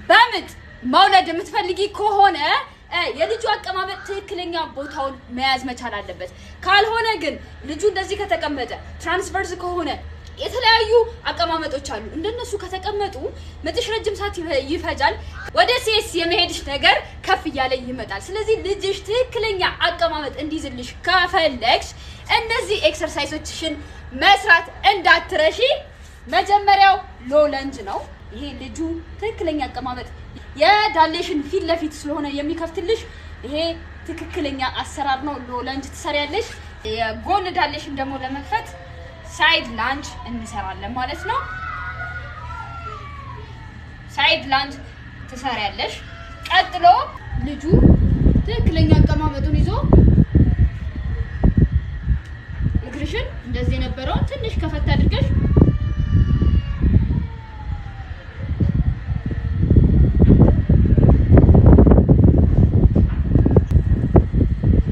በምጥ መውለድ የምትፈልጊ ከሆነ የልጁ አቀማመጥ ትክክለኛ ቦታውን መያዝ መቻል አለበት። ካልሆነ ግን ልጁ እንደዚህ ከተቀመጠ፣ transverse ከሆነ፣ የተለያዩ አቀማመጦች አሉ። እንደነሱ ከተቀመጡ ምጥሽ ረጅም ሰዓት ይፈጃል። ወደ CS የመሄድሽ ነገር ከፍ እያለ ይመጣል። ስለዚህ ልጅሽ ትክክለኛ አቀማመጥ እንዲይዝልሽ ከፈለግሽ እነዚህ exercise ኦችሽን መስራት እንዳትረሺ። መጀመሪያው low lunge ነው። ይሄ ልጁ ትክክለኛ አቀማመጥ የዳሌሽን ፊት ለፊት ስለሆነ የሚከፍትልሽ ይሄ ትክክለኛ አሰራር ነው። Low lunge ትሰሪያለሽ። የጎን ዳሌሽን ደግሞ ለመክፈት side lunge እንሰራለን ማለት ነው። Side lunge ትሰሪያለሽ። ቀጥሎ ልጁ ትክክለኛ አቀማመጡን ይዞ እግርሽን እንደዚህ የነበረውን ትንሽ ከፈት አድርገሽ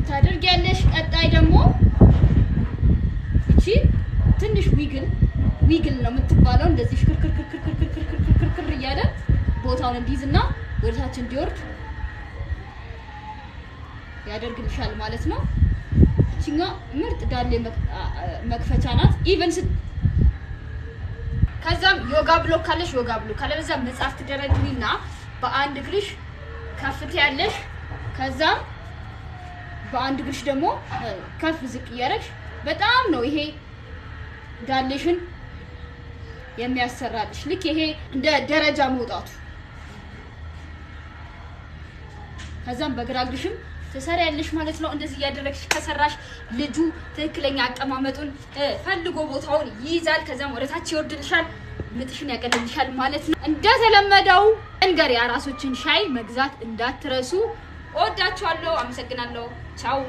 ታደርጊያለሽ። ቀጣይ ደግሞ እቺ ትንሽ wiggle wiggle ነው የምትባለው። እንደዚህ ሽክርክርክርክርክርክርክር እያለ ቦታውን እንዲይዝና ወደታች እንዲወርድ ያደርግልሻል ማለት ነው። እቺኛ ምርጥ ዳሌ መክፈቻ ናት። Even ከዛም yoga block ካለሽ yoga block፣ ካለበዛ መጽሐፍ ትደረድሪና በአንድ እግርሽ ከፍት ያለሽ፣ ከዛም በአንድ እግርሽ ደግሞ ከፍ ዝቅ እያደረግሽ በጣም ነው ይሄ ዳሌሽን የሚያሰራልሽ። ልክ ይሄ እንደ ደረጃ መውጣቱ። ከዛም በግራ እግርሽም ትሰሪያለሽ ማለት ነው። እንደዚህ እያደረግሽ ከሰራሽ ልጁ ትክክለኛ አቀማመጡን ፈልጎ ቦታውን ይይዛል። ከዛም ወደ ታች ይወርድልሻል፣ ምጥሽን ያቀልልሻል ማለት ነው። እንደተለመደው እንገር የአራሶችን ሻይ መግዛት እንዳትረሱ። እወዳችኋለሁ። አመሰግናለሁ። ቻው።